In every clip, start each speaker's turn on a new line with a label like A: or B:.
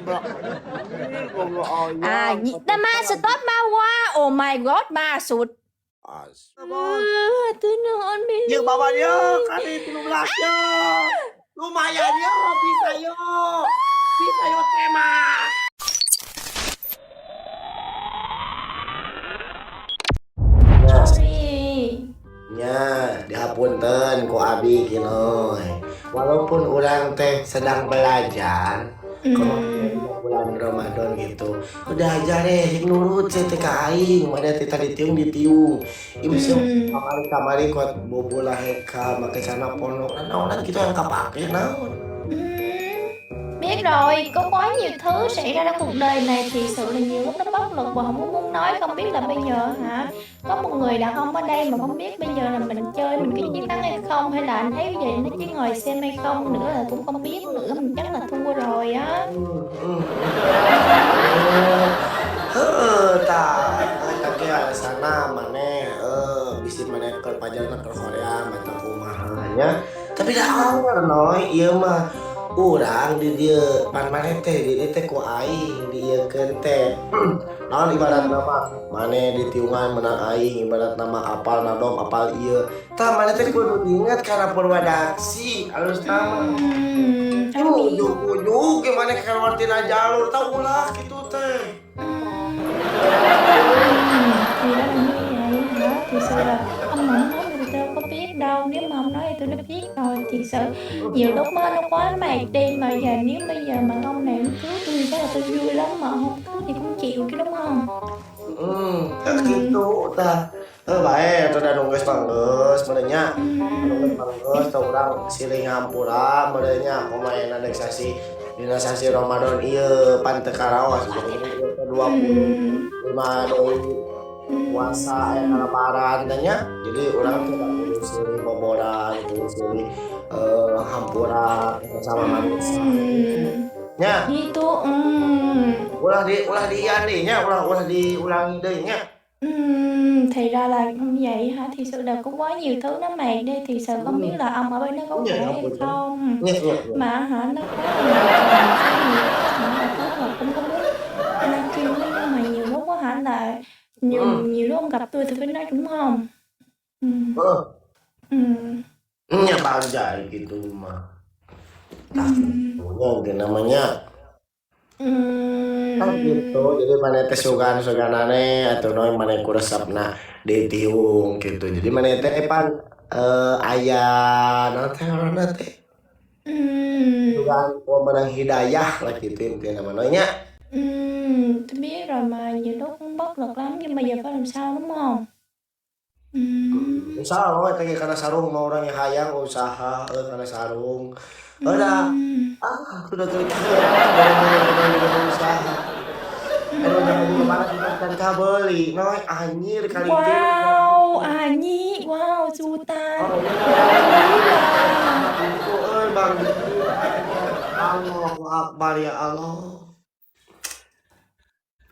A: Bro.
B: À, Teman stop mawa. Oh my god, ma sud. Tuh nuhun Billy.
A: Yuk bawa yuk, kali 13 yuk. Lumayan yuk, bisa yuk. Bisa yuk tema.
B: Sorry.
A: Nya, dihapunten ku abi kinoy. Walaupun urang teh sedang belajar, kalau bulan Ramadan gitu, udah aja deh sing nurut saya teh ka aing, mana teh tadi tiung ditiung. Ieu sih kamari-kamari kuat bobola heka make celana pondok, naonan gitu yang kapake naon.
B: Biết rồi, có quá nhiều thứ xảy ra trong cuộc đời này, thì sự là nhiều lúc nó bất lực và không có muốn nói, không biết là bây giờ hả, có một người đàn ông ở đây mà không biết bây giờ là mình chơi mình có chiến thắng hay không, hay là anh thấy vậy nó chỉ ngồi xem hay không nữa là cũng không biết nữa, mình chắc là thua rồi á.
A: Heeh, tah, eta ge alasanna maneh bisi maneh keur pajarna keur hoream atau kumaha nya. Tapi da anger noy, ieu mah urang di dieu pan maneh teh di dieu teh ku aing diieukeun teh. Naon ibaratna mah maneh ditiungan menang aing, ibaratna mah apal nadom apal ieu. Tah maneh teh kudu diinget kana purwadaksi alusna mah.
B: Amin.
A: Ujug-ujug ge maneh keluar tina jalur tah ulah kitu teh.
B: Thì đó là như vậy hả? Thì sự là ông mà không nói thì tôi đâu có biết đâu, nếu mà ông nói thì tôi đã biết rồi. Thì sự nhiều lúc á nó quá mệt đi, mà giờ nếu bây giờ mà ông này ông cứu tôi chắc là tôi vui lắm, mà không cứu thì cũng chịu chứ đúng không?
A: Kitu tah. Heuh bae atuh da nu geus mah geus meureun nya. Nu geus mah geus tah urang silih ngampura meureun nya kumaha dek sasi dina sasi Ramadan ieu pan teu karaos 25 deui puasa aya kalebaran teh nya. Jadi urang teh kudu silih boboran, kudu silih hampura sama manusia. Nya.
B: Gitu.
A: Ulah di ieu deui nya, ulah ulah diulangi deui nya.
B: Thì ra là như vậy hả? Thì sự là có quá nhiều thứ nó mệt đi, thì sự không biết là ông ở bên đó có khỏe hay không. Mà hả nó quá là mệt rồi, nhiều lúc hả là có là cũng không muốn livestream đó, nhưng mà nhiều lúc á hả là nhiều nhiều lúc ông gặp tôi thì phải nói đúng không?
A: Nya bagja gitu mah. Tah kitu nya ge namanya. Kan gitu, jadi maneh teh sugan-suganane atuh noy maneh ku resepna ditiung gitu. Jadi maneh teh pan aya naon teh ngaranna teh? Sugan menang hidayah lah gitu intina mah noy nya.
B: Tôi biết rồi mà nhiều lúc cũng bất lực lắm, nhưng mà giờ phải làm sao đúng không?
A: Usaha we teh kana sarung mah urang yang hayang usaha kana sarung. Heuh da ah udah kieu usaha. Aduh jangan mana can kabeuli noy anjir kali itu.
B: Wow, anjing, wow, Sultan.
A: Oh, itu euy Bang. Allahu Akbar ya Allah.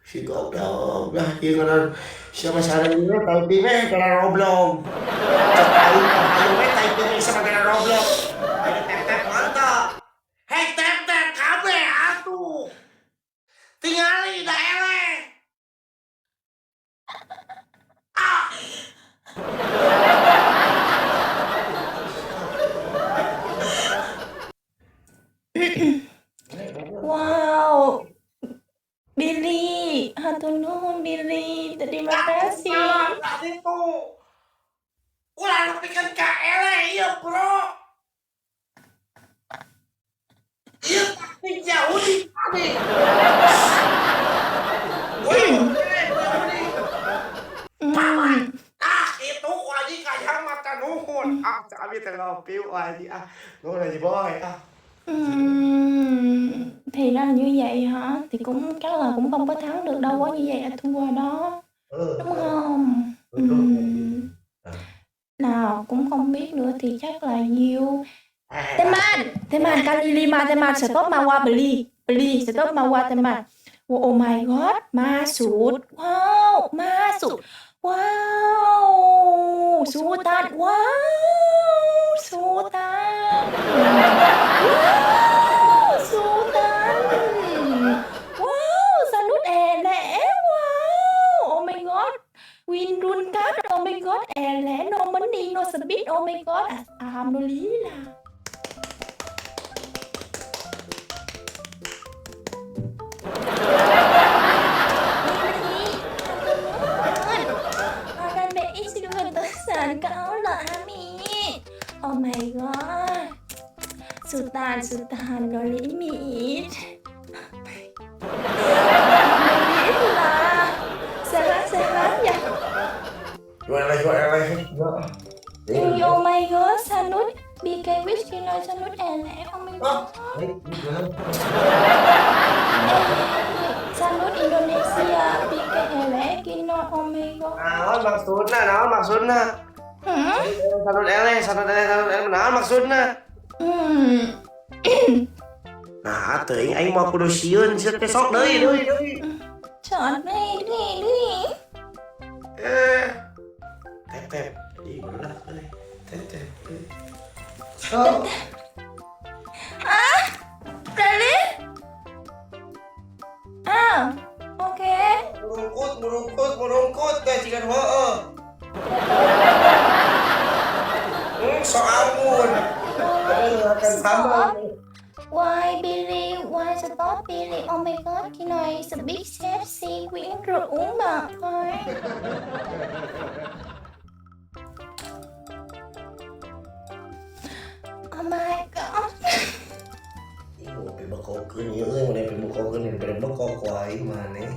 A: Si goblok lah ieu ngaran siapa sareng ieu typing eh kana Roblox. Cek aing hayu we typing sama kana Roblox. Ayo tap tap mantap. Hei tap tap kabeh atuh. Tingali da eleh. Ah.
B: Wow, Billy, hatur nuhun Billy, terima kasih.
A: Itu. Ulah nepikeun ka eleh ieu, Bro. Ieu taktik Yahudi tadi. Ah, itu wajib kayang mata nuhun. Ah, abi teh love you wajib ah. Nuhun aja boy ah.
B: Thì ra là như vậy hả? Thì cũng chắc là cũng không có thắng được đâu, quá như vậy là thua đó, đúng không? Nào cũng không biết nữa thì chắc là nhiều. Teman, teman kali lima teman stop mawa beli, beli stop mawa teman. Oh my god, masuk. Wow, masuk. Wow, Sultan. Wow, Sultan. Wow, Sultan. Oh my god, alhamdulillah. Oh my god, Sultan Sultan no limit. Alhamdulillah. Sehat sehat ya.
A: Gimana gimana gimana?
B: Oh my god, Sanut BK Wish Kinoy Sanut LE. Oh my god. Sanut Indonesia BK LE Kinoy. Oh my god.
A: Naon maksudna? Naon maksudna? Sanut LE, sanut LE, sanut LE, naon maksudna? Nah, teuing aing mau kudu sieun sieun teh sok deui deui deui.
B: Chọn đi đi đi.
A: Eh. Tep tep. Ih, berat euy. Tep tep. Sok.
B: Ah, really? Ah, oke.
A: Merungkut, merungkut, merungkut teh jiga heueuh. Sok ampun. Akan sama.
B: Why Billy? Why stop Billy? Oh my god, Kinoy is a big sexy quyến rũ mà thôi. Oh my god.
A: Ih, ngopi bekokeun ieu euy, mun bekokeun daripada bekok ku aing maneh.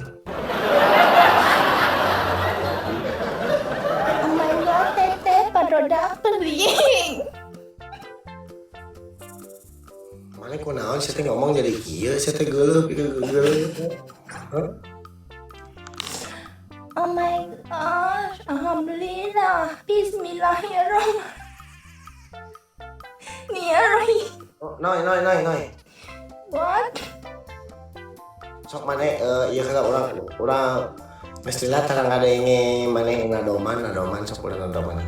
B: Oh my god, teteh produk beli.
A: Mana kunaon sia teh ngomong jadi kieu, sia teh geuleuh ieu geuleuh. Hah?
B: Oh my gosh, alhamdulillah. Bismillahirrahmanirrahim.
A: Oh, noi noi noi noi.
B: What?
A: Sok maneh ieu heula urang urang mestilah tarang ngadenge maneh ngadoman, ngadoman sok urang ngadoman.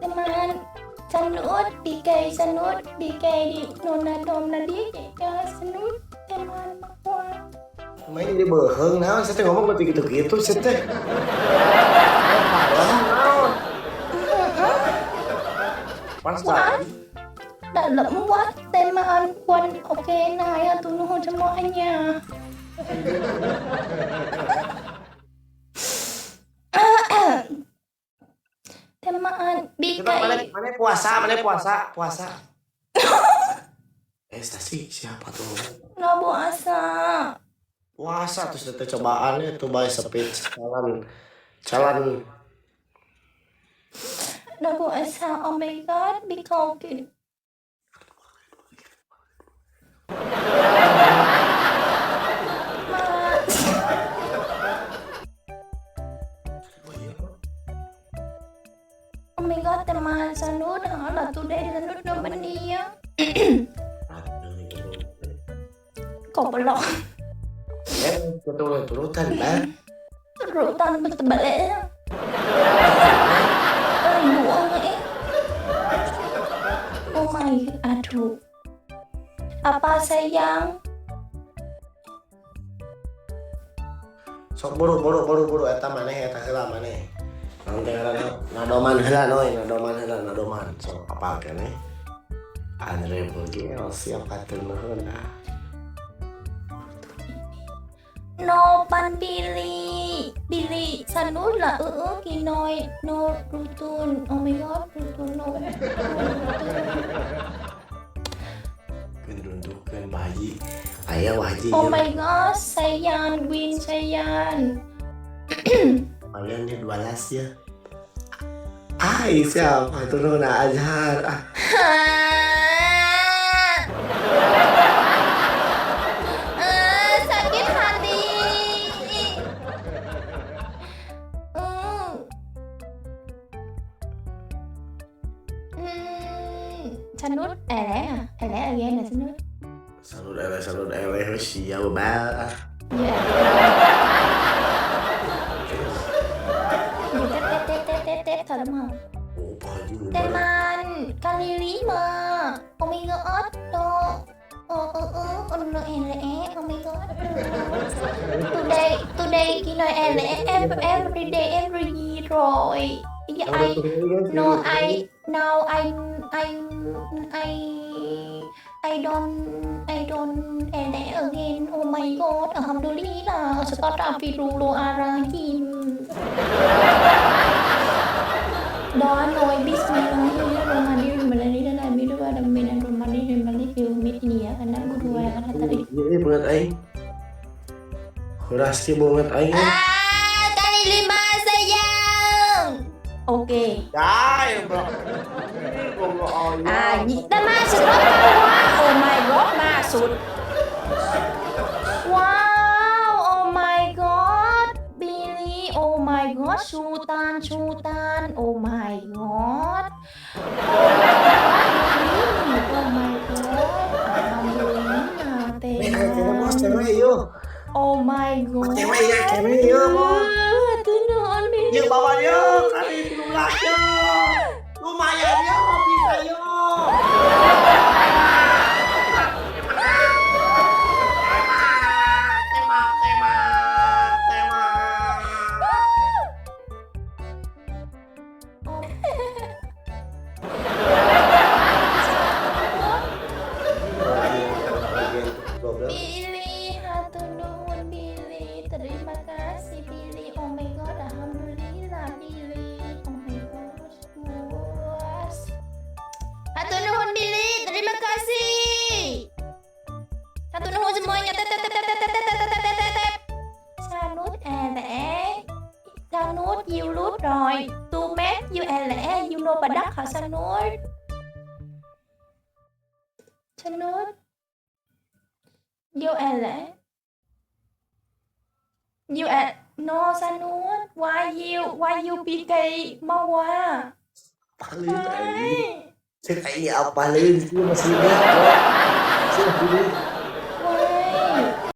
B: Teman Sanut BK Sanut BK di Nona Dom na dia ya Sanut teman makwa.
A: Main jadi beuheung naon sia teh ngomong berarti gitu-gitu sia teh. Naon? Pas
B: What? Dalam what teman quan oke nah ya tunuh semuanya. Teman BK.
A: Mana puasa, mana puasa, puasa. Stasi siapa tuh?
B: Nggak puasa.
A: Puasa terus teh cobaannya tuh bae sepit jalan jalan.
B: Nggak puasa. Oh my god, BK. Mas. Oh my god, teman Sanut là today Sanut Romania. Goblok.
A: Turutan, Bang.
B: Turutan betul balik. Oh my, aduh. Apa sayang?
A: Sok buru buru buru buru eta maneh eta heula maneh. Naon teh ngaranna? Nadoman heula noy, nadoman heula, nadoman. Sok apal keneh. Andre Bogel siap hatur nuhun ah.
B: No pan Billy, Billy Sanut là Kinoy no rutun. Oh my god, rutun no.
A: Runtuhkeun bayi. Aya wajib.
B: Oh my god, sayang win sayang.
A: Kalian di balas ya. Ai siap hatur nuhun Azhar. Ah.
B: Sakit hati. Sanut eleh à? Eleh again là Sanut.
A: Sanut eleh, sanut eleh siap bal.
B: Iya. Tep tep tep tep thật đúng không? Teman kali lima. Oh my god, no. Oh oh oh, no eleh, oh my god. Today today Kinoy eleh every day every year rồi. I no I Now I I don't I don't and again. Oh my God, alhamdulillah, astagfirullahaladzim. Đó nói Bismillahirrahmanirrahim.
A: Ini banget aing. Horas sih banget aing.
B: Ah, kali lima sayang. Ok.
A: Dah, bro.
B: À, ma sụt đó quá. Oh my God, ma sụt. Wow, oh my God, Billy, oh my God, Sultan, Sultan, oh my God. Oh my God, Billy, oh my God, Alhamdulillah,
A: Eh, cewek bos,
B: tema.
A: cewek yo.
B: Oh my God.
A: Cewek ya, cewek yo, bos.
B: Tuh nuhun, Billy.
A: Yuk bawa yo, kali 17 yo. Lumayan yo, bisa yo. Tema, tema, tema.
B: Billy, hatur nuhun Billy. Terima kasih Billy. Oh my God, alhamdulillah Billy. Oh my God, puas. Hatur nuhun Billy, terima kasih. Hatur nuhun semuanya. Tep tep tep tep tep tep tep tep tep tep tep. Sanut e lẻ Sanut you lút rồi. Tu mét you e lẻ you know bà đắc hả Sanut? Sanut you e lẻ You at no Sanut, why you PK Mawa?
A: Paling aing.
B: Why?
A: Cek aing apalin sih masih ingat. Sih masih ingat.